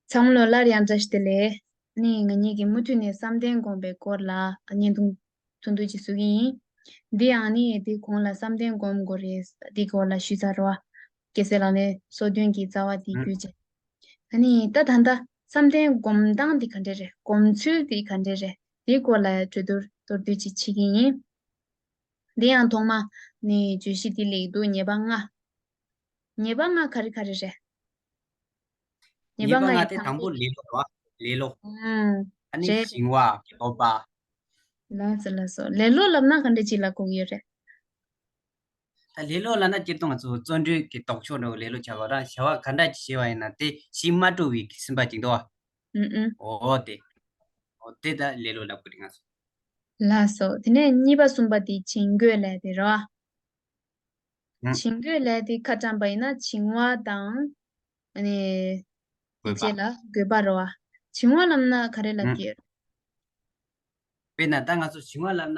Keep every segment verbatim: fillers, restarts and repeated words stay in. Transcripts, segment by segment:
ཚང་མ་ལོ་སླར་ཡང་བཀྲ་ཤིས་བདེ་ལེགས། ནི་ང་གཉིས་ཀྱིས་མུ་མཐུད་ནས་བསམ་གཏན་སྒོམ་པའི་སྐོར་ལ་བརྙན་ཐུང་ཐུང་ཐུང་ཅིག་བཟོ་གི་ཡིན། འདི་ཡང་ནི་འདི་གོང་ལ་བསམ་གཏན་སྒོམ་དགོས་རེད། འདི་སྐོར་ལ་ཞུས་ཚར་བ། རྒྱལ་སྲས་ལགས་ནས་སོ་བདུན་གྱི་རྩ་བ་འདི་ཨུ། བརྒྱུད་བྱས། ཨ་ནི་ད་ད་ལྟ་བསམ་གཏན་སྒོམ་སྟངས་འདི་ག་འདྲ་རེད། སྒོམ་ཚུལ་འདི་ག་འདྲ་རེད། འདིའི་སྐོར་ལ་གྲོས་བསྡུར་མདོར་བསྡུས་ཅིག་བྱེད་ཀྱི་ཡིན། འདི་ཡང་ཐོག་མ་ནི་བརྗོད་གཞི་འདི་ལེགས་འདུག་ཉེས་པ་ལྔ། ཉེས་པ་ལྔ་ག་རེ་ག་རེ་རེད། ཉེས་པ་ཉེས་པ་ལྔ་ལྔ་དེ་དེ་དང་པོ་ལེ་ལོ་རེད་བ། ལེ་ལོ། ཨང་། ཨ་ནི་རེད་རེད། ཞིང་བ་སྤོབས་པ། ལགས་སོ་ལགས་སོ། ལེ་ལོ་ལབ་ན་ག་འདྲ་ཅིག་ལ་གོ་གི་ཡོད་རེད། ད་ལེ་ལོ་ལབ་ན་སྤྱིར་བཏང་ང་ཚོ་བརྩོན་འགྲུས་ཀྱི་ལྡོག་ཕྱོགས་འདྲ་བོ་ལེ་ལོ་བྱ་བ་རང་བྱ་བ་ག་འདྲ་ཅིག་བྱས་པ་ཡིན་ན་དེ་ཤི་མ་འགྲོ་བའི་སེམས་པ་ཅིག་འདུག་བ། ཨུ་ཨུ། འོ་དེ། འོ་དེ་ད་ལེ་ལོ་ལབ་གི་རེད་ང་ཚོ། ལགས་སོ། དེ་ནས་གཉིས་པ་གསུམ་པ་དེ་བྱིང་རྒོད་ལབ་དེ་རེད་བ། ཨུ། བྱིང་རྒོད་ལབ་དེ་ཁ་བཀྲམ་པ་ཡིན་ན་བྱིང་བ་དང་། ཨ་ནི། དེ་རྒོད་པ། རྗེས་ལ་རྒོད་པ་རེད་བ། བྱིང་བ་ལབ་ན་ག་རེ་ལབ་ཨུ། ཀྱི་ཡོད། དཔེར་ན་ད་ང་ཚོ་བྱིང་བ་ལབ་ན།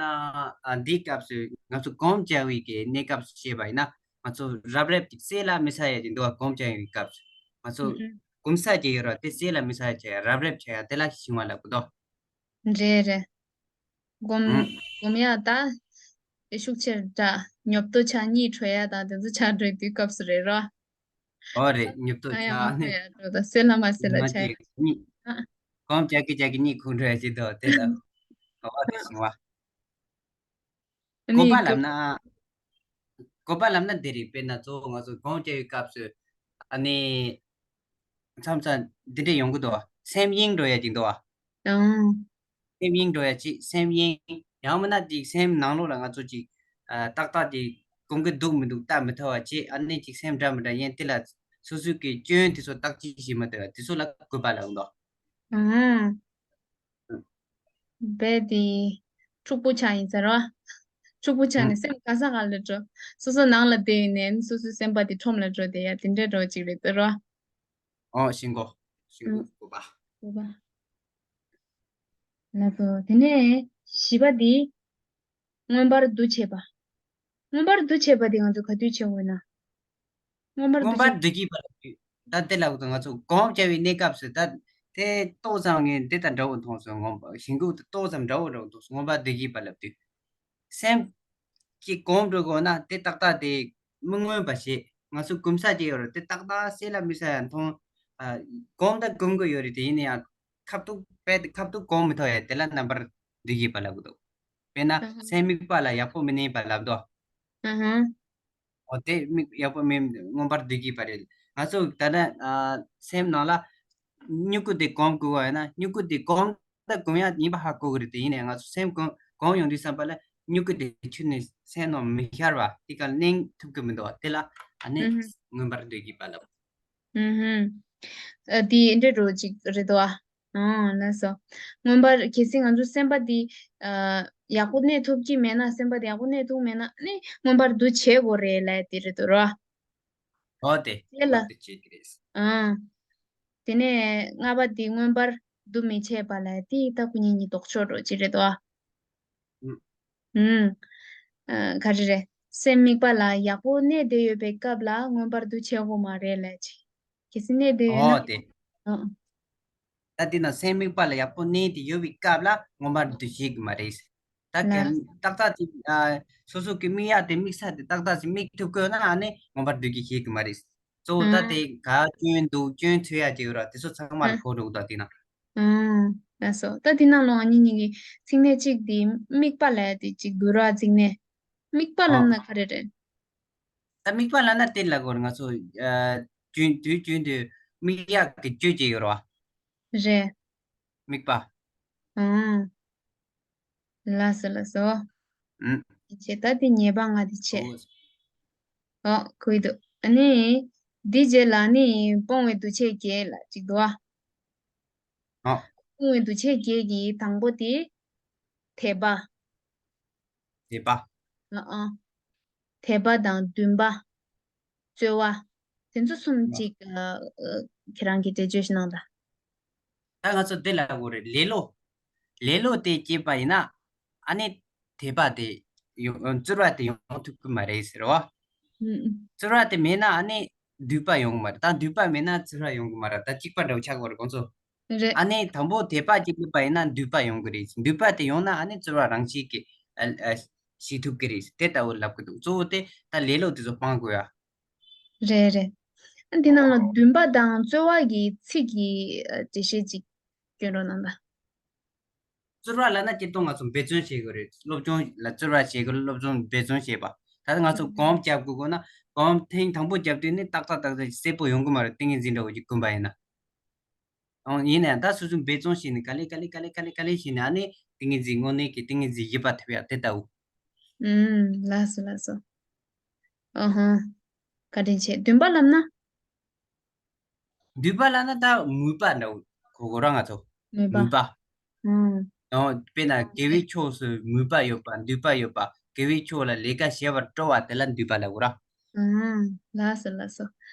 ཨ། འདིའི་སྐབས་སུ་ང་ཚོ་སྒོམ་རྒྱག་པའི་གི་གནས་སྐབས་སུ་བཤད་པ་ཡིན་ན་ང་ཚོ་རབ་རིབ་ཅིག་གསལ་ལ་མི་གསལ་ཡ་ཅིག་འདུག་བ། སྒོམ་རྒྱག་པའི་སྐབས་སུ་ང་ཚོ་ཨུ་ཨུ། གོམས་ས་ཅིག་ཡོད་ར། དེ་གསལ་ལ་མི་གསལ་ཡ་ཅིག་རབ་རིབ་ཆགས་ཡ་དེ་ལ་བྱིང་བ་ལབ་གི་འདུག་རེད་རེད། སྒོམ། ཨུ། སྒོམ་ཡ་ད། དེ་ཤུགས་ཆེར་འདྲ། ཉོབ་ཏོ་ཆགས་གཉིད་ཁྲོ་ཡ་དང་དེ་ཚོ་ཆགས་འགྲོ་དུས་སྐབས་སུ་རེད་རོ། ཨོ་རེད། ཉོབ་ཏོ་ཆགས་ཡ་ཆགས་མ་ནི། ཁྲོ་ཡ་འགྲོ་ད་སེ་ལ་མ་སེ་ལ་ཉི་མ་ཆགས་ཡ། དེ་གཉིད། ཨ། སྒོམ་རྒྱག་གི་རྒྱག་གི་གཉིད་ཁུག་འགྲོ་ཡ་ཅིག་འདུག་དེ་ལ། ཨོ་དེ་བྱིང་བ། ཨ་ནི་བཀོད་པ་ལབ་ན། བཀོད་པ་ལབ་ན་འདི་རེད། དཔེར་ན་གཙོ་བོ་ང་ཚོ་སྒོམ་རྒྱག་པའི་སྐབས་སུ། ཨ་ནི། མཚམས་མཚམས་འདི་འདྲ་ཡོང་གི་འདུག་བ། སེམས་གཡེང་འགྲོ་ཡ་ཅིག་འདུག་བ། ཨང་། སེམས་གཡེང་འགྲོ་ཡ་ཅིག་སེམས་གཡེང་། ཡང་མིན་ན་ཅིག་སེམས་ནང་ལོགས་ལ་ང་ཚོ་ཅིག་ཨ། ཏག་ཏག་ཅིག་སྒོམ་གི་འདུག་མི་འདུག་བལྟ་མི་ཐུབ་པ་བྱས། ཨ་ནི་ཅིག་སེམས་འདྲ་མི་འདྲ་ཡིན་དེ་ལ་སོ་སོའི་གི་སྐྱོན་དེ་ཚོ་བརྟག་དཔྱད་བྱེད་མ་ཐུབ་པ་དེ་ཚོ་ལ་བཀོད་པ་ལབ་འདུག་ཨང་། རྦད་དེ། འཁྲུག་པོ་ཆགས་ཡིན་ཟེར་བ། འཁྲུག་པོ་ཆགས་ནས་སེམས་ག་ས་ག་ལ་འགྲོ། སོ་སོ་ནང་ལ་བསྡད་ཡིན་ནའི་སོ་སོའི་སེམས་པ་དེ་ཁྲོམ་ལ་འགྲོ་བསྡད་ཡ་དེ་འདྲའི་འགྲོ་ཅིག་རེད་ཟེར་བ། ཨོ་ཤིང་གོ་ཤིང་གོ་ཨུ། བཀོད་པ། བཀོད་པ། ལགས་སོ། དེ་ནས་བཞི་པ་འདི། མངོན་པར་འདུ་བྱེད་པ། མངོན་པར་འདུ་བྱེད་པ་འདི་ང་ཚོ་ག་དུས་བྱེད་དགོས་ན། མངོན་པར་འདུ་མངོན་པར་བྱེད། འདུ་བྱེད་པ་ལ་ད་དེ་ལ་ང་ཚོ་སྒོམ་རྒྱག་པའི་གནས་སྐབས་སུ་ད་དེ་ཏོག་ཙམ་ངས་འདི་དང་འདྲ་བོ་མཐོང་སོང་། མངོན་པ་ཞིང་ཁུག་ཏུ་ཏོག་ཙམ་འདྲ་བོ་འདྲ་བོ་མཐོང་སོང་། མངོན་པར་འདུ་བྱེད་པ་ལབ་དུས། སེམས་ཀྱི་སྒོམ་འགྲོ་དགོས་ན་དེ་ཏག་ཏག་དེ་མི་མངོན་པ་ཞིག་ང་ཚོ་གོམས་ས་ཅིག་ཡོད་རེད། དེ་ཏག་ཏག་གསལ་ལ་མི་གསལ་ཡང་མཐོང་། ཨ། སྒོམ་ད་སྒོམ་གི་ཡོད་རེད། དེ་ཡིན་ན་ཡང་ཁ་ཐུག་པས་ཁ་ཐུག་སྒོམ་མི་ཐུབ་ཡ་དེ་ལ་རྣམ་པར་འདུ་བྱེད་པ་ལབ་གི་འདུག་དཔེར་ན་ཨ་ཧ། སེམས་དམིགས་པ་ལ་ཡག་པོ་མི་གནས་པ་ལབ་དོ། ཨ་ཧ། འོ་དེ་དམིགས་ཡག་པོ་མིན་མངོན་པར་འདུ་བྱེད་པ་རེད། ང་ཚོ་ད་ལྟ་ཨ་སེམས་ནང་ལ་མྱུ་གུ་དེ་གོམས་དགོས་པ་ཡིན་ན་མྱུ་གུ་དེ་གོམས་ད་གོམས་ཡག་ཡིན་པ་ཧ་གོ་གི་རེད། དེ་ཡིན་ནའི་ང་ཚོ་སེམས་གོམས་གོམས་ཡོང་དུས་ཙམ་པ་ལ་མྱུ་གུ་དེ་ཁྱོན་ནས་སེམས་ནང་མི་ཤར་བ་དེ་ག་གནས་ཐུབ་ཀྱི་མི་འདུག་དེ་ལ་ཨ་ནི་ཨུ་ཧུ། མངོན་པར་འདུ་བྱེད་པ་ལབ། ཨུ་ཧུ། ཨ་དེ་འདྲ་འགྲོ་ཅིག་རེད་དོ། ཨ། ཨང་། ལགས་སོ། མངོན་པར་གལ་སྲིད་ང་ཚོ་སེམས་པ་འདི་ཨ། ཡག་པོ་གནས་ཐུབ་ཀྱི་མེད་ན་སེམས་པ་འདི་ཡག་པོ་གནས་ཐུབ་མེད་ན་ནི་མངོན་པར་འདུ་བྱེད་དགོས་རེད་ལབ་དེ་རེད་དོ་ར། འོ་དེ་དེ་ལ། འོ་དེ་བྱེད་ཀྱི་རེད། ཨང་། དེ་ནས་ལྔ་པ་འདི་མངོན་པར་འདུ་མི་བྱེད་པ་ལབ་དེ་ད་ཁོ་གཉིས་གཉིས་ལྡོག་ཕྱོགས་འགྲོ་ཅིག་རེད་དོ། ཨུ། ཨུམ། ཨ། ག་རེ་རེད། སེམས་དམིགས་པ་ལ་ཡག་པོ་གནས་བསྡད་ཡོད་པའི་སྐབས་ལ་མངོན་པར་འདུ་བྱེད་དགོས་མ་རེད་ལབ་ཅིག་གལ་སྲིད་གནས་བསྡད་ཡོད་ན། ཨོ་དེ། ཨ། ད་དེ་ན་སེམས་དམིགས་པ་ལ་ཡག་པོ་གནས་ཏེ་ཡོད་པའི་སྐབས་ལ་མངོན་པར་འདུ་བྱེད་ཀྱི་མ་རེད། ད་གལ་ལགས། ཏག་ཏག་ཅིག་ཨ། སོ་སོ་གི་དམིགས་ཡག་དེ་དམིགས་ས་དེ་ཏག་ཏག་ཅིག་དམིགས་ཐུབ་དགོས་ན་ཨ་ནི་མངོན་པར་འདུ་བྱེད་ཀྱི་མ་རེད། གཙོ་བོ་ད་ཨ། དེ་ག་སྐྱོན་འདུག་སྐྱོན་འཚོལ་ཡག་ཅིག་ཡོད་ར་དེ་ཚོ་ཚང་མ་ལ་ཨ། གོ་འགྲོ་གི་འདུག་དེ་ན། ཨང་། ལགས་སོ། ད་དེ་ནང་ལོགས་ང་གཉིས་གཉིས་ཀྱི་ཚིག་སྣེ་གཅིག་དེ་དམིགས་པ་ལབ་ཡ་དེ་གཅིག་འདུག་ར། ཚིག་སྣེ། དམིགས་པ་ཨ། ལབ་ན་ག་རེ་རེད། ད་དམིགས་པ་ལབ་ན་དེ་ལ་གོ་ང་ཚོ་ཨ། རྒྱུན་དུས་རྒྱུན་དུ་དམིགས་ཡག་གི་བརྗོད་ཀྱི་ཡོད་ར། རེད། དམིགས་པ། ཨང་། ལགས་སོ་ལགས་སོ། ཨུམ། བྱས་ད་དེ་ཉེས་པ་ལྔ་དེ་བྱས། ཨོ། ཨོ་གོ་ཡི་འདུག་ཨ་ནི། འདི་རྗེས་ལ་ནི་སྤོང་བའི་འདུ་བྱེད་བརྒྱད་ལ་གཅིག་འདུག་ཨ། ཨ། སྤོང་བའི་འདུ་བྱེད་བརྒྱད་ཀྱི་དང་པོ་དེ། དད་པ། དད་པ། ཨ་ཨ། དད་པ་དང་འདུན་པ། རྩོལ་བ། དེ་ཚོ་གསུམ་ཨ། གཅིག་ཨ། ཨ། ཁྱེད་རང་གིས་འགྲེལ་བརྗོད་ཞིག་གནང་དང་། ད་ང་ཚོ་འདི་ལ་གོ་རེད། ལེ་ལོ། ལེ་ལོ་དེ་སྐྱེས་པ་ཡིན་ན། ཨ་ནི། དད་པ་དེ་ཡོང་། རྩོལ་བ་དེ་ཡོང་ཐུབ་ཀྱི་མ་རེད་ཟེར་བ། ཨུམ། རྩོལ་བ་དེ་མེད་ན་ཨ་ནི། འདུས་པ་ཡོང་གི་མ་རེད། ད་འདུས་པ་མེད་ན་ཚོར་བ་ཡོང་གི་མ་རེད། ད་གཅིག་པ་འདྲ་བོ་ཆགས་ཀྱི་རེད་ཁོང་ཚོ། རེད། ཨ་ནི་དང་པོ་དད་པ་གཅིག་སླེབས་པ་ཡིན་ན་འདུས་པ་ཡོང་གི་རེད། འདུས་པ་དེ་ཡོང་ན་ཨ་ནི་ཚོར་བ་རང་བཞིན་གྱིས་ཨ་ཨ་ཞི་ཐུབ་ཀྱི་རེད། དེ་ལྟ་བུ་ལབ་ཀྱི་འདུག་གཙོ་བོ་དེ་ད་ལེ་ལོ་དེ་ཚོ་སྤང་དགོས་ཡ། རེད་རེད། ཨ་འདི་ནང་ལ་འདུན་པ་དང་རྩོལ་བ་གི་ཚིག་གི་ཨ་འགྲེལ་བཤད་ཅིག་སྐྱོན་རོགས་གནང་ད། རྩོལ་བ་ལབ་ན་སྤྱིར་བཏང་ང་ཚོ་འབད་བརྩོན་བྱེད་དགོས་རེད། སློབ་སྦྱོང་ལ་རྩོལ་བ་བྱེད་དགོས། སློབ་སྦྱོང་འབད་བརྩོན་བྱེད་པ། ད་ལྟ་ང་ཚོ་གོམ་རྒྱབ་དགོས་དགོས་ན་གོམ་ཐེངས་དང་པོ་རྒྱབ་དུས་ནི་ཏག་ཏག་ཏག་ཏག་གསལ་པོ་ཡོང་གི་མ་རེད། ཏིང་ངེ་འཛིན་འདྲ་བོ་ཅིག་བསྐུམ་པ་ཡིན་ན། ཨང་ཡིན་ནའང་ད་སོ་སོས་འབད་བརྩོན་བྱས་ནས་ག་ལེ་ག་ལེ་ག་ལེ་ག་ལེ་ག་ལེ་བྱས་ནས་ཨ་ནི་ཏིང་ངེ་འཛིན་དངོས་གནས་ཀྱི་ཏིང་ངེ་འཛིན་བཞི་པ་ཐོབ་ཡ་དེ་ལྟ་བུ། ཨུམ། ལགས་སོ་ལགས་སོ། ཨ་ཧ། བཀའ་དྲིན་ཆེ། འདུན་པ་ལབ་ན། འདུན་པ་ལབ་ན་ད་མོས་པ་འདྲ་བོ་གོ་དགོས་ར་ང་ཚོ། མོས་པ། མོས་པ། ཨུམ། ཡང་དཔེར་ན་དགེ་བའི་ཕྱོགས་སུ་མོས་པ་ཡོད་པ་འདུན་པ་ཡོད་པ། དགེ་བའི་ཕྱོགས་ལ་ལས་ཀ་བྱེད་པར་སྤྲོ་བ་དེ་ལ་འདུན་པ་ལབ་དགོས་ར། ཨུམ། ལགས་སོ་ལགས་སོ།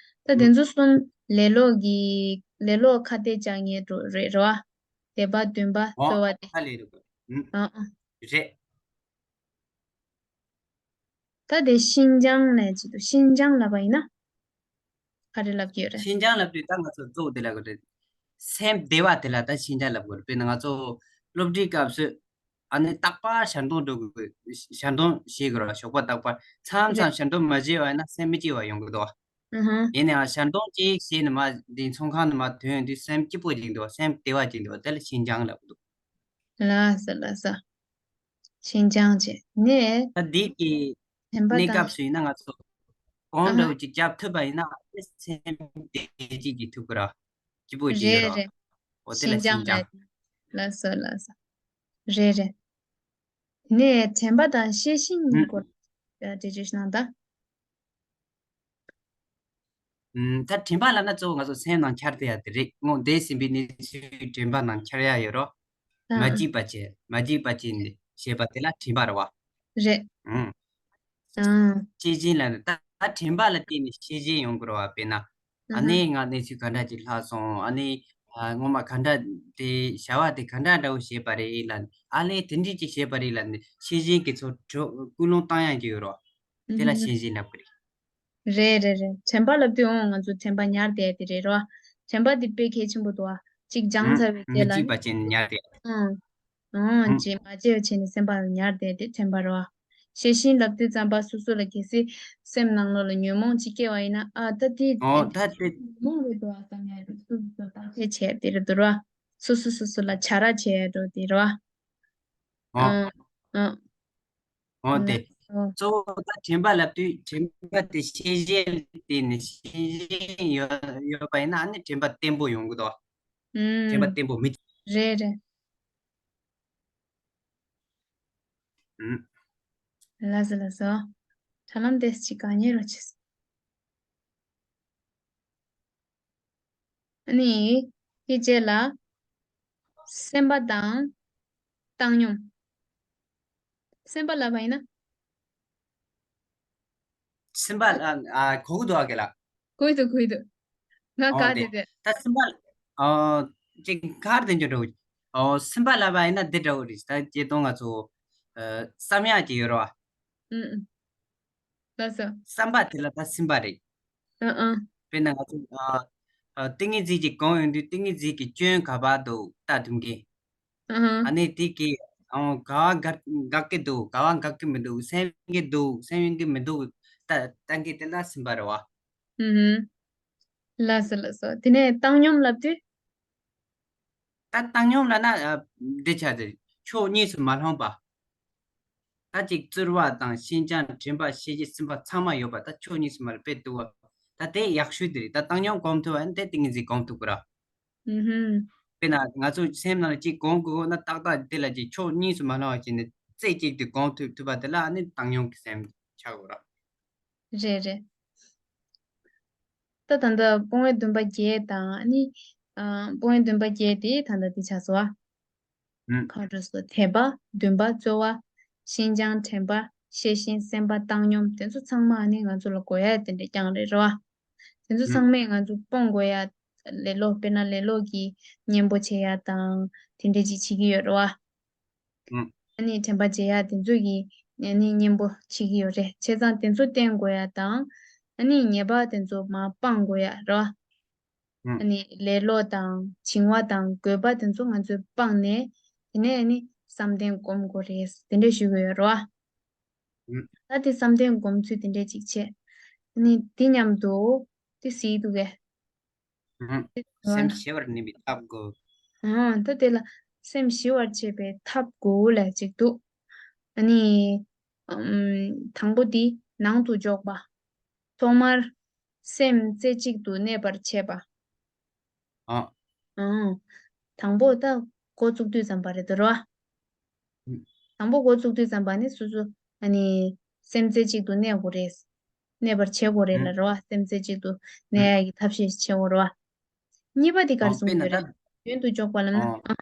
ད་དེ་ཚོ་གསུམ་ལེ་ལོ་གི་ལེ་ལོ་ཁ་གཏད་བཅག་མཁན་རེད་རེད་བ། དད་པ་འདུན་པ་ཨོ་རྩོལ་བ་དེ། ཁ་ལེ་རེད། ཨུམ། ཨ་ཨ། རེད། ད་དེ་ཤིན་སྦྱངས་ལབ་ཀྱི་འདུག་ཤིན་སྦྱངས་ལབ་པ་ཡིན་ན། ག་རེ་ལབ་ཀྱི་ཡོད་རེད། ཤིན་སྦྱངས་ལབ་དུས་ད་ང་ཚོ་གཙོ་བོ་དེ་ལབ་དགོས་རེད། སེམས་བདེ་བ་དེ་ལ་ད་ཤིན་སྦྱངས་ལབ་དགོས་རེད། དཔེར་ན་ང་ཚོ་སློབ་ཁྲིད་སྐབས་སུ་ཨ་ནི་རྟག་པར་ཞལ་འདོན་འགྲོ་དགོས། ཞལ་འདོན་བྱེད་དགོས་རེད། ཞོགས་པ་རྟག་པར་མཚམས་མཚམས་ཞལ་འདོན་མ་བྱས་པ་ཡིན་ན་སེམས་མི་སྐྱིད་པ་ཡོང་གི་འདུག་ཨུ་ཧུ། ཡིན་ནའང་ཞལ་འདོན་ཅིག་བྱས་ནས་མར་འདི་ཚོང་ཁང་ནས་མར་ཐོན་དུས་སེམས་སྐྱིད་པོ་ཅིག་འདུག་སེམས་བདེ་བ་ཅིག་འདུག་དེ་ལ་ཤིན་སྦྱངས་ལབ་གི་འདུག་ལགས་སོ་ལགས་སོ། ཤིན་སྦྱངས་བྱས་ནས། ད་འདི་གི་དྲན་པ་གནས་དང་། སྐབས་སུ་ཡིན་ན་ང་ཚོ་གོམ་ཨ་ཧ། འདྲ་བོ་ཅིག་རྒྱབ་ཐུབ་པ་ཡིན་ན་སེམས་བདེ་སྐྱིད་ཅིག་ཐུབ་ཀྱི་ར། སྐྱིད་པོ་ཅིག་ཡོད་རེད་ར། རེད། འོ་དེ་ཤིན་ལ་ཤིན་སྦྱངས་སྦྱངས་ལབ། ལགས་སོ་ལགས་སོ། རེད་རེད། ནས་དྲན་པ་དང་ཤེས་བཞིན་གཉིས་ཨུ། སྐོར་འགྲེལ་བརྗོད་ཞིག་གནང་དང་། ཨུམ། ད་དྲན་པ་ལབ་ན་གཙོ་བོ་ང་ཚོ་སེམས་ནང་འཆར་བསྡད་ཡ་དེ་རེད། སྔོན་བསྡད་ཟིན་པའི་གནས་ཚུལ་དྲན་པ་ནང་འཆར་ཡ་ཡོད་རོ། མ་ཨ། འཇིགས་པ་བྱས་མ་འཇིགས་པ་བྱས་ནས་བྱས་པ་དེ་ལ་དྲན་པ་རེད་བ། རེད། ཨུམ། ཨ། ཤེས་བཞིན་ལབ་ན་ད་དྲན་པ་ལ་བརྟེན་ནས་ཤེས་བཞིན་ཡོང་དགོས་རེད་བ། དཔེར་ན་ཨ་ཨ་ཧ། ནི་ང་གནས་ཚུལ་ག་འདྲ་ཅིག་ལྷག་སོང་། ཨ་ནི་ཨ་སྔོན་མ་ག་འདྲ་དེ་བྱ་བ་དེ་ག་འདྲ་འདྲ་བོ་བྱས་པ་རེད་ལབ་ནས། ཨ་ལས་དེ་འདྲ་ཅིག་བྱས་པ་རེད་ལབ་ནས་ཤེས་བཞིན་གྱི་ཚོ་གྲོ་ཀུན་སློང་བཏང་ཡ་གི་ཡོད་རོ། དེ་ལ་ཤེས་བཞིན་ལབ་གི་རེད། རེད་རེད་རེད། དྲན་པ་ལབ་དུས་འོང་ང་ཚོ་དྲན་པ་ཉར་བསྡད་དེ་རེད་རོ། དྲན་པ་དེ་དཔེ་གལ་ཆེན་པོ་འདུག་ཨ། གཅིག་སྦྱངས་ཚར་བའི་རྗེས་ལ་ནི། ཨང་། ཨང་། ཅེས་མ་བརྗེད་བྱས་ནས་སེམས་པ་ཉར་བསྡད་དེ་དྲན་པ་རོ། ཤེས་བཞིན་ལབ་དུས་ཙམ་པ་སོ་སོ་ལ་གལ་སྲིད་སེམས་ནང་ལོགས་ལ་ཉོན་མོངས་ཅིག་སྐྱེ་བ་ཡིན་ན། ཨ་ད་དེ་ཨོ་ད་དེ་ཉོན་མོངས་རེད་འདུག་ཨ་བསམ་ཡ་རེད། སོ་སོ་བརྟག་དཔྱད་བྱས་དེ་རེད་འདུག་རོ། སོ་སོ་སོ་སོ་ལ་བྱ་ར་བྱས་འགྲོ་དེ་རོ། ཨོ། ཨང་། ཨང་། འོ་དེ། ལགས་སོ། གཙོ་བོ་ད་དྲན་པ་ལབ་དུས་དྲན་པ་དེ་ཤེས་བཞིན་དེ་ནི་ཤེས་བཞིན་ཡོད་ཡོད་པ་ཡིན་ན་ཨ་ནི་དྲན་པ་བརྟན་པོ་ཡོང་གི་འདུག་དྲན་པ་ཨུམ། བརྟན་པོ་མི། རེད་རེད། ཨུམ། ལགས་སོ་ལགས་སོ། དྲ་ལམ་དེ་ཅིག་གང་ཉེ་རོ་ཆེ། ཨ་ནི། དེ་རྗེས་ལ། སེམས་པ་དང་བཏང་སྙོམས། སེམས་པ་ལབ་པ་ཡིན་ན། སེམས་པ་ལ་ཨ་གོ་གི་འདུག་ཨ་ཁྱེད་ལ། གོ་གི་འདུག་གོ་གི་འདུག་ང་ཨོ་ག་དེ་དེ་དེ། ད་སེམས་པ་ཨོ་ཅིག་གར་དེ་འཇོག་འགྲོ་གི། ཨོ་སེམས་པ་ལབ་པ་ཡིན་ན་འདི་འདྲ་བོ་རེད། ད་སྐྱེ་སྟོང་ང་ཚོ་ཨ་བསམ་ཡག་ཅིག་ཡོད་རེད་བ། ཨུ་ཨུ། ལགས་སོ། བསམ་པ་དེ་ལ་ད་སེམས་པ་རེད། ཨ་ཨ། དཔེར་ན་ང་ཚོ་ཨ་ཨ་ཏིང་ངེ་འཛིན་གྱི་གོང་ཡོང་དུས་ཏིང་ངེ་འཛིན་གྱི་སྐྱོན་ག་པར་འདུག་ལྟ་ཐུབ་མཁན། ཨ་ཨ། ཨ་ནི་དེ་གི་ཨང་ག་བ་འགག་འགག་གི་འདུག་ག་བ་འགག་གི་མི་འདུག་སེམས་ཀྱི་འདུག་སེམས་ཡོང་གི་མི་འདུག་ལྟ་ལྟ་མཁན་དེ་ལ་སེམས་པ་རེད་བ། ཨུ་ཧུ། ལགས་སོ་ལགས་སོ། དེ་ནས་བཏང་སྙོམས་ལབ་དུས། ད་བཏང་སྙོམས་ལབ་ན་ཨ་འདི་ཆ་དེ་ཕྱོགས་གཉིས་སུ་མ་ལྷུང་པ། ད་ཅིག་རྩོལ་བ་དང་ཤིན་སྦྱངས་དྲན་པ་ཤེས་བྱེད་སེམས་པ་ཚང་མ་ཡོད་པ། ད་ཕྱོགས་གཉིས་སུ་མ་ལྷུང་པའི་འདུག་བ། ད་དེ་ཡག་ཤོས་དེ་རེད། ད་བཏང་སྙོམས་སྒོམ་ཐུབ་པ་ཡིན་དེ་ཏིང་ངེ་འཛིན་སྒོམ་ཐུབ་ཀྱི་ར། ཨུ་ཧུ། དཔེར་ན་ང་ཚོ་སེམས་ནང་ལ་ཅིག་སྒོམ་དགོས་ན་ཏག་ཏག་དེ་ལ་ཅིག་ཕྱོགས་གཉིས་སུ་མ་ལྷུང་བ་བྱས་ནས་རྩེ་གཅིག་ཏུ་སྒོམ་ཐུབ་ཐུབ་པ་དེ་ལ་ཨ་ནི་བཏང་སྙོམས་ཀྱི་སེམས་ཆགས་དགོས་ར། རེད་རེད། ད་ད་ལྟ་སྤོང་བའི་འདུན་པ་བརྒྱད་དང་ཨ་ནི། ཨ་སྤོང་བའི་འདུན་པ་བརྒྱད་དེ་ད་ལྟ་དེ་ཆགས་སོང་ཨ། ཨུ། གང་འགྲོ་སོ་དད་པ་འདུན་པ་རྩོལ་བ། ཤིན་སྦྱངས་དྲན་པ། ཤེས་བཞིན་སེམས་པ་བཏང་སྙོམས་དེ་ཚོ་ཚང་མ་ཨ་ནི་ང་ཚོ་ལ་དགོས་ཡ་དེ་འདྲ་རྐྱང་རེད་རོ། དེ་ཚོ་ཨུ། ཚང་མས་ང་ཚོ་སྤོང་དགོས་ཡ། ལེ་ལོ་དཔེར་ན་ལེ་ལོ་གི་གཉེན་པོ་བྱེད་ཡ་དང་དེ་འདྲ་ཅིག་བྱེད་ཀྱི་ཡོད་རོ། ཨུ། ཨ་ནི་དྲན་པ་བརྗེ་ཡ་དེ་ཚོ་གི་ཨ་ནི་གཉེན་པོ་བྱེད་ཀྱི་ཡོད་རེད། བྱས་ཙང་དེ་ཚོ་བསྟེན་དགོས་ཡ་དང་། ཨ་ནི་ཉེས་པ་དེ་ཚོ་མར་སྤང་དགོས་ཡ་རེད་བ། ཨ་ནི་ལེ་ལོ་དང་བྱིང་བ་དང་རྒོད་པ་དེ་ཚོ་ང་ཚོས་སྤངས་ནས། དེ་ནས་ཨ་ནི་བསམ་གཏན་སྒོམ་དགོས་རེད། དེ་འདྲས་ཞུ་གི་ཡོད་རེད་བ། ད་དེ་བསམ་གཏན་སྒོམ་ཚུལ་དེ་འདྲས་ཅིག་བྱས། ཨ་ནི་དེ་མཉམ་དུ་དེ་གཟིགས་འདུག་གས། ཨུམ། སེམས་ཞི་བར་གནས་པའི་ཐབས་དགུ། ཨང་། ད་དེ་ལ་སེམས་ཞི་བར་བྱེད་པའི་ཐབས་དགུ་ལ་ཅིག་འདུག་ཨ་ནི། ཨམ། དང་པོ་འདི་ནང་དུ་འཇོག་པ། ཐོག་མར་སེམས་རྩེ་གཅིག་ཏུ་གནས་པར་བྱེད་པ། ཨ། ཨང་། དང་པོ་ད་འགོ་བཙུགས་དུས་ཙམ་པ་རེད་འདུག་ར། ཨུམ། དང་པོ་འགོ་བཙུགས་དུས་ཙམ་པ་ནི་སོ་སོ་ཨ་ནི་སེམས་རྩེ་གཅིག་ཏུ་གནས་དགོས་རེད། གནས་པར་བྱེད་དགོས་རེད་ལ་ཨུམ། རོ། སེམས་རྩེ་གཅིག་ཏུ་ཨུམ། གནས་ཡ་གི་ཐབས་ཤེས་བྱེད་དགོས་རོ། གཉིས་པ་དེ་ག་རེ་ཨོ། གསུང་དཔེར་ན་གི་རེད། ད། རྒྱུན་དུ་འཇོག་པ་ལབ་ན། ཨོ། ཨང་།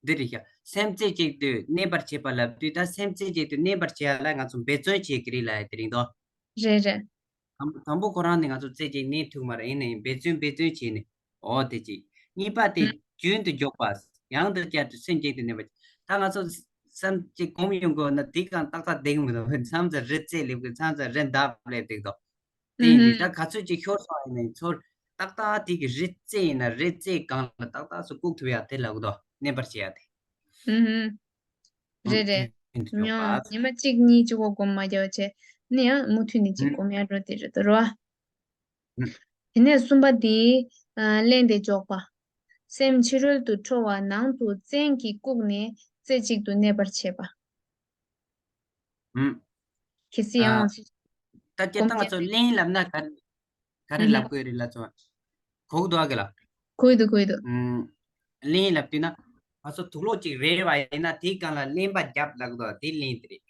འདི་རེད་ཤག་སེམས་རྩེ་གཅིག་ཏུ་གནས་པར་བྱེད་པ་ལབ་དུས། ད་སེམས་རྩེ་གཅིག་ཏུ་གནས་པར་བྱེད་ཡ་ལ་ང་ཚོ་འབད་བརྩོན་བྱེད་ཀྱི་རེད་ལ་ཡ་དེ་རིང་དོ། རེད་རེད། དང་དང་པོ་ཁོ་རང་ནི་ང་ཚོ་རྩེ་གཅིག་གནས་ཐུབ་མ་རེད། ཡིན་ནའི་འབད་བརྩོན་འབད་བརྩོན་བྱས་ནས། འོ་དེ་གཅིག་གཉིས་པ་དེ་ཨང་། རྒྱུན་དུ་འཇོག་པ། ཡང་དུ་བསྐྱར་དུ་སེམས་གཅིག་ཏུ་གནས་པ། ད་ང་ཚོ་བསམ་གཅིག་སྒོམ་ཡོང་དགོས་ན་དེ་གང་ཏག་ཏག་བསྡད་ཀྱི་མི་འདུག་མཚམས་མཚམས་རི་རྩེ་སླེབས་ཀྱི། མཚམས་མཚམས་རི་འདབས་སླེབས་འདུག་དོ། དེ་ཡིན་དུས་ད་ཨུ་ག་ཚོད་ཅིག་ཤོར་སོང་ཡིན་ནའི་ཚོར་ཏག་ཏག་དེ་གི་རི་རྩེ་ཡིན་ན་རི་རྩེ་སྒང་ལ་ཏག་ཏག་སུ་བཀུག་ཐུབ་ཡ་དེ་ལབ་གི་འདུག་གནས་པར་བྱེད་ཡ་དེ། ཨུ་ཧུ། རེད་རེད། ཉི་མ་གཅིག་གཉིས་གཅིག་པོ་སྒོམ་མ་རྒྱག་བྱས་ནས་ཡང་མུ་མཐུད་ནས་ཅིག་སྒོམ་ཡ་འགྲོ་དེ་རེད་དོ་ར། དེ་ནས་གསུམ་པ་འདི། ཨ། གླེང་སྟེ་འཇོག་པ། སེམས་ཕྱི་རོལ་དུ་འཕྲོ་བ་ནང་དུ་བཙན་གྱིས་བཀུག་ནས་རྩེ་གཅིག་ཏུ་གནས་པར་བྱེད་པ། ཨུམ། གལ་སྲིད་ཡང་ཨ། ད་སྐད་བཏང་ཚོ་གླེང་ལབ་ན་ག་ག་རེ་ལབ་དགོས་རེད་ལབ་ཚོ། གོ་གི་འདུག་ག་ལ། གོ་གི་འདུག་གོ་གི་འདུག་ཨུམ། གླེང་ལབ་དུས་ན་ང་ཚོ་དུག་ལོག་ཅིག་རེག་པ་ཡིན་ན་དེའི་སྒང་ལ་གླེན་པ་རྒྱབ་ལབ་གི་འདུག་དེ་གླེང་དེ་རེད།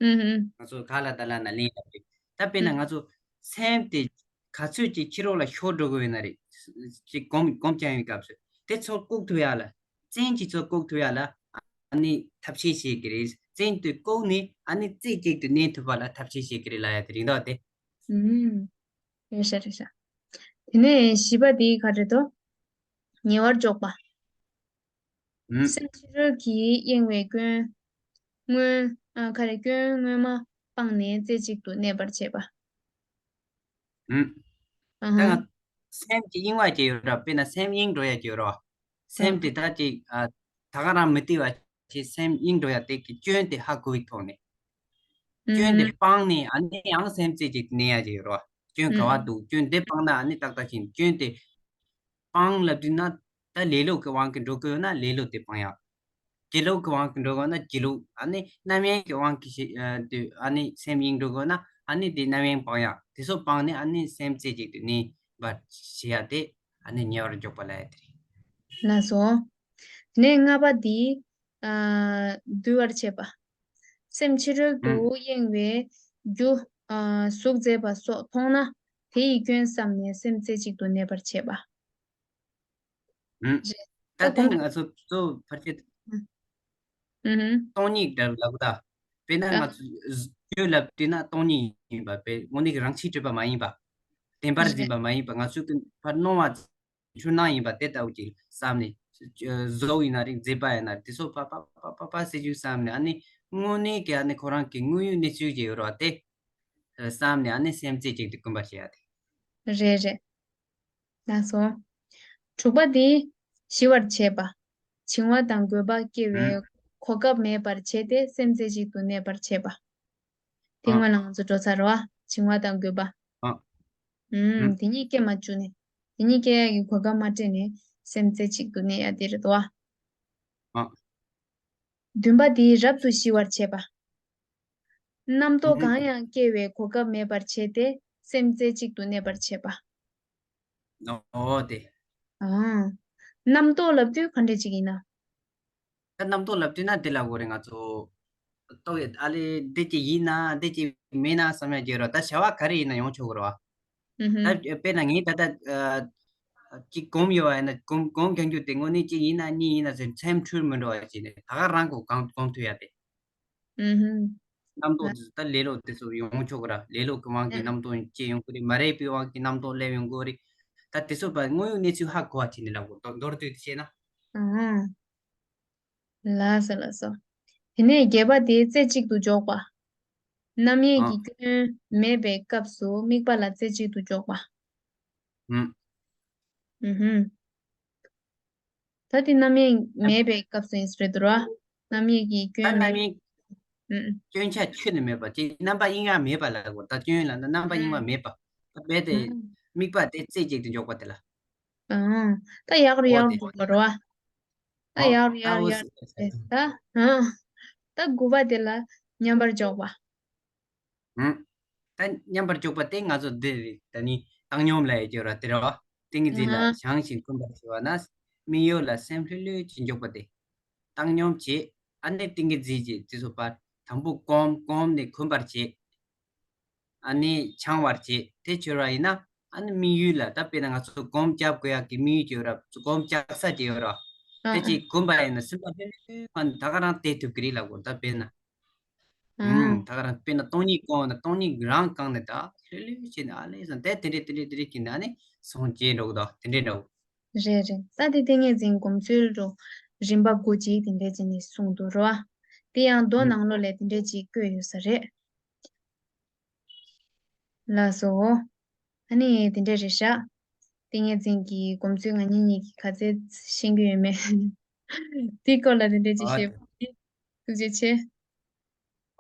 ཨུམ་ཧུམ། ང་ཚོ་ག་ལ་ད་ལ་ན་གླེང་ལབ་དུས། ད་དཔེར་ན་ཨུམ། ང་ཚོ་སེམས་དེ་ག་ཚོད་ཅིག་ཕྱི་ལོགས་ལ་ཤོར་འགྲོ་གི་ཡོད་ན་རེད། ཅིག་སྒོམ་སྒོམ་རྐྱང་ཡོད་སྐབས་སུ་དེ་ཚོ་བཀུག་ཐུབ་ཡ་ལ། བཙན་གྱིས་ཚོ་བཀུག་ཐུབ་ཡ་ལ། ཨ་ནི་ཐབས་ཤེས་བྱེད་ཀྱི་རེད། བཙན་དུ་བཀུག་ནས་ཨ་ནི་རྩེ་གཅིག་ཏུ་གནས་ཐུབ་པ་ལ་ཐབས་ཤེས་བྱེད་ཀྱི་རེད་ལབ་ཡ་དེ་རེད་འདུག་སྟེ། ཨུམ། རེད་ཤག་རེད་ཤག་དེ་ནས་བཞི་པ་དེ་ག་རེ་འདུག་ཉེ་བར་འཇོག་པ། ཨུམ། སེམས་ཕྱི་རོལ་གྱིས་གཡེང་བའི་སྐྱོན། སྔོན། ཨ། ག་རེ། སྐྱོན་སྔོན་མ་སྤངས་ནས་རྩེ་གཅིག་ཏུ་གནས་པར་བྱེད་པ། ཨུམ། ཨ་ཧ། ད་ང་སེམས་ཀྱི་གཡེང་བ་ཅིག་ཡོད་ར། དཔེར་ན་སེམས་གཡེང་འགྲོ་ཡ་ཅིག་ཡོད་ར། སེམས་དེ་ད་ཅིག་ཨ། ད་ག་རང་མི་བདེ་བ་ཞིག་སེམས་གཡེང་འགྲོ་ཡ་དེ་གི་སྐྱོན་དེ་ཧ་གོ་བའི་ཐོག་ནས། སྐྱོན་དེ་སྤངས་ནས་ཨ་ནི་ཡང་སེམས་རྩེ་གཅིག་གནས་ཡ་ཅིག་ཡོད་ར། སྐྱོན་ག་བ་འདུག་སྐྱོན་དེ་སྤངས་ན་ཨ་ནི་ཏག་ཏག་ཕྱིན། སྐྱོན་དེ་སྤང་ལབ་དུས་ན། ད་ལེ་ལོ་གི་དབང་གིས་འགྲོ་གི་ཡོད་ན་ལེ་ལོ་དེ་སྤང་ཡ། སྒྱིད་ལུག་གི་དབང་གིས་འགྲོ་གི་ཡོད་ན་སྒྱིད་ལུག་ཨ་ནི་རྣམ་གཡེང་གི་དབང་གིས་ཤི། ཨ། དུས་ཨ་ནི་སེམས་གཡེང་འགྲོ་གི་ཡོད་ན་ཨ་ནི་དེ་རྣམ་གཡེང་སྤང་ཡ། དེ་ཚོ་སྤངས་ནས་ཨ་ནི་སེམས་རྩེ་གཅིག་ཏུ་གནས་པར་བྱེད་ཡ་དེ་ཨ་ནི་ཉེ་བར་འཇོག་པ་ལབ་ཡ་དེ་རེད། ལགས་སོ། དེ་ནས་ལྔ་པ་འདི། ཨ། འདུལ་བར་བྱེད་པ། སེམས་ཕྱི་རོལ་དུ་ཨུམ། གཡེང་བའི་རྒྱུ། ཨ། ཟུག་མཛད་པ་སོགས་མཐོང་ན་དེ་ཡི་སྐྱོན་བསམས་ནས་སེམས་རྩེ་གཅིག་ཏུ་གནས་པར་བྱེད་པ། ཨུམ། རེད། ད་ད་ལྟ་གོང་དུ། ང་ཚོ་གཙོ་བོ་ཕལ་ཆེར་ཨུམ། སྟོང་ཉིད་འདྲ་ལབ་ད། དཔེར་ན་ད། ང་ཚོ་རྒྱུ་ལབ་དུས་ན་སྟོང་ཉིད་ཡིན་པ་དཔེ་དངོས་གནས་ཀྱི་རང་ཆས་གྲུབ་པ་མ་ཡིན་པ། བདེན་པར་འཛིན་པ་མ་ཡིན་པ། ང་ཚོ་གི་ཕར་སྣང་བ་འཁྲུལ་སྣང་ཡིན་པ་དེ་ལྟ་བུ་ཅིག་བསམ་ནས། གཟུགས་ཡིན་ན་རེད། མཛེས་པ་ཡིན་ན་རེད། དེ་ཚོ་ཕ་ཕ་ཕ་ཕ་ཕ་སེ་ཅུ་བསམ་ནས་ཨ་ནི་དངོས་གནས་ཀྱི་ཨ་ནི་ཁོ་རང་གི་དངོས་ཡོད་གནས་ཚུལ་ཅིག་ཡོད་རེད་བ་དེ་བསམ་ནས་ཨ་ནི་སེམས་རྩེ་གཅིག་ཏུ་གོམས་པར་བྱེད་ཡ་དེ། རེད་རེད། ལགས་སོ། དྲུག་པ་དེ་ཞི་བར་བྱེད་པ། བྱིང་བ་དང་རྒོད་པ་སྐྱེ་བའི་ཨུམ། གོ་སྐབས་མེད་པར་བྱས་ཏེ་སེམས་རྩེ་གཅིག་ཏུ་གནས་པར་བྱེད་པ། དེ་ཨ། སྔོན་ལ་ང་ཚོ་འགྲོ་ཚར་བ། བྱིང་བ་དང་རྒོད་པ། ཨ། ཨུམ། ཨུམ། དེ་གཉིས་སྐྱེ་མ་བཅུག་ནས། དེ་གཉིས་སྐྱེ་ཡ་གི་གོ་སྐབས་མ་སྤྲད་ནས་སེམས་རྩེ་གཅིག་ཏུ་གནས་ཡ་དེ་རེད་དོ། ཨ། བདུན་པ་དེ་རབ་ཏུ་ཞི་བར་བྱེད་པ། རྣམ་རྟོག་ཨུམ། གང་ཡང་སྐྱེ་བའི་གོ་སྐབས་མེད་པར་བྱས་ཏེ་སེམས་རྩེ་གཅིག་ཏུ་གནས་པར་བྱེད་པ། ཨོ་དེ། ཨ། རྣམ་རྟོག་ལབ་དུས་ག་འདྲ་ཅིག་ཡིན་ན། ད་རྣམ་རྟོག་ལབ་དུས་ན་དེ་ལ་གོ་རེ་ང་ཚོ། རྟོག་ཡོད་ཨ་ལེ་འདི་ཅིག་ཡིན་ན་འདི་ཅིག་མིན་ན་བསམ་ཡ་ཅིག་ཡོད་ར། ད་བྱ་བ་ག་རེ་ཡིན་ན་ཡོང་ཆོག་གི་ར། ཨུ་ཧུ། ད་དཔེར་ན་ངས་ད་ལྟ་ཨ། ཅིག་སྒོམ་ཡོད་པ་ཡིན་ན་སྒོམ་སྒོམ་རྒྱག་རྒྱུ་དེ་དངོས་གནས་གཅིག་ཡིན་ན་གཉིས་ཡིན་ན་ཟེར་མཚམས་འཁྲུལ་མི་འགྲོ་བ་ཅིག་ནས་ད་ག་རང་གོ་གང་སྒོམ་ཐུབ་ཡ་དེ། ཨུ་ཧུ། རྣམ་རྟོག་དེ་ཚོ་ད་ལེ་ལོ་དེ་ཚོ་ཡོང་ཆོག་གི་ར། ལེ་ལོ་གི་དབང་གིས་རྣམ་རྟོག་སྐྱེ་ཡོང་གི་རེད། མ་རེད་པའི་དབང་གིས་རྣམ་རྟོག་སླེབས་ཡོང་གི་རེད། ད་དེ་ཚོ་བ་དངོས་ཡོད་གནས་ཚུལ་ཧ་གོ་བ་བྱས་ནས་ལབ་དགོས། མདོར་བསྡུས་ཏེ་བཤད་ན། ཨ། ལགས་སོ་ལགས་སོ། དེ་ནས་བརྒྱད་པ་དེ་རྩེ་གཅིག་ཏུ་འཇོག་པ། རྣམ་གཡེང་གི་སྐྱོན་མེད་པའི་སྐབས་སུ་དམིགས་པ་ལ་རྩེ་གཅིག་ཏུ་འཇོག་པ། ཨུམ། ཨུ་ཧུམ། ད་དེ་རྣམ་གཡེང་མེད་པའི་སྐབས་སུ་ཡིན་ས་རེད་འདུག་ར། རྣམ་གཡེང་གི་ད་སྐྱོན་མེད། རྣམ་གཡེང་ཨུ་ཨུ། སྐྱོན་ཆ་ཁྱོན་ནས་མེད་པ་དེ་རྣམ་པ་གཡེང་བ་མེད་པ་ལ་གོ། ད་སྐྱོན་ལ་ན་རྣམ་པ་གཡེང་བ་ཨུ་མེད་པ། ད་རྦད་དེ་ཨུ་དམིགས་པ་དེ་རྩེ་གཅིག་ཏུ་འཇོག་པ་དེ་ལ། ཨང་། ད་ཡག་རུ་ཨོ་ཡག་རུ་དེ་འགྲོ་བ་རེད་བ། ད་ཨོ་ཡག་རུ་ད་ཡག་རུ་ཨོ་ཡག་སི་རུ་ཨོ་སི་ད། ཨང་། ད་དགུ་པ་དེ་ལ་མཉམ་པར་འཇོག་པ། ཨང་། ད་མཉམ་པར་འཇོག་པ་དེ་ང་ཚོ་འདི་རེད། ད་ནི་བཏང་སྙོམས་ལ་ཡོད་ཀྱི་ར་དེ་རེད་བ། ཏིང་ངེ་འཛིན་ལ་ཨང་། བྱང་ཞིང་འཁུམས་པར་བྱེད་པ་ན། དམིགས་ཡུལ་ལ་སེམས་ལྷོད་ལྷོད་ཅིག་འཇོག་པ་དེ། བཏང་སྙོམས་བྱེད། ཨ་ནི་ཏིང་ངེ་འཛིན་གྱི་དེ་ཚོ་བར་དང་པོ་སྒོམ་སྒོམ་ནས་འཁུམས་པར་བྱེད། ཨ་ནི་བྱང་བར་བྱེད། དེ་བྱོས་ར་ཡིན་ན། ཨ་ནི་དམིགས་ཡུལ་ལ་ད་དཔེར་ན་ང་ཚོ་སྒོམ་རྒྱབ་དགོས་ཡག་གི་དམིགས་ཡུལ་ཅིག་ཡོད་ར། སྒོམ་རྒྱག་ས་ཅིག་ཡོད་ར། ཨ་དེ་ཨ་ཅིག་བསྒོམས་པ་ཡིན་ན་སེམས་པ་ལྷོད་ལྷོད་ང་ད་ག་རང་བསྡད་ཐུབ་ཀྱི་རེད་ལབ་དགོས། ད་དཔེར་ན། ཨུམ། ཨ་ད་ག་རང་དཔེར་ན་སྟོང་ཉིད་སྒོམ་ན་སྟོང་ཉིད་རང་གང་ནས་ད་ལྷོད་ལྷོད་བྱས་ནས་ཨ་ལས་སང་དེ་དེ་འདྲས་དེ་འདྲས་དེ་འདྲས་ཀྱི་ནང་ནས་སོང་བྱས་འགྲོ་གི་འདུག་དེ་འདྲས་འདྲ་བོ། རེད་རེད། ད་དེ་ཏིང་ངེ་འཛིན་སྒོམ་ཚུལ་རུ་རིམ་པ་དགུ་ཅིག་དེ་འདྲས་བྱས་ནས་གསུངས་འདུག་རོ། དེ་ཡང་མདོ་ནང་ལོགས་ལ་དེ་འདྲས་ཅིག་བཀོད་ཡོད་ས་རེད། ལགས་སོ། ཨ་ནི་དེ་འདྲས་རེད་ཤག་ཏིང་ངེ་འཛིན་གྱི་སྒོམ་ཚུལ་ང་གཉིས་གཉིས་ཀྱིས་ག་ཚད་ཤེས་ཀྱི་ཡོད་མེད། དེའི་སྐོར་ལ་དེ་འདྲས་ཅིག་ཨ་བཤད་པ་ནི་ཐུགས་རྗེ་ཆེ།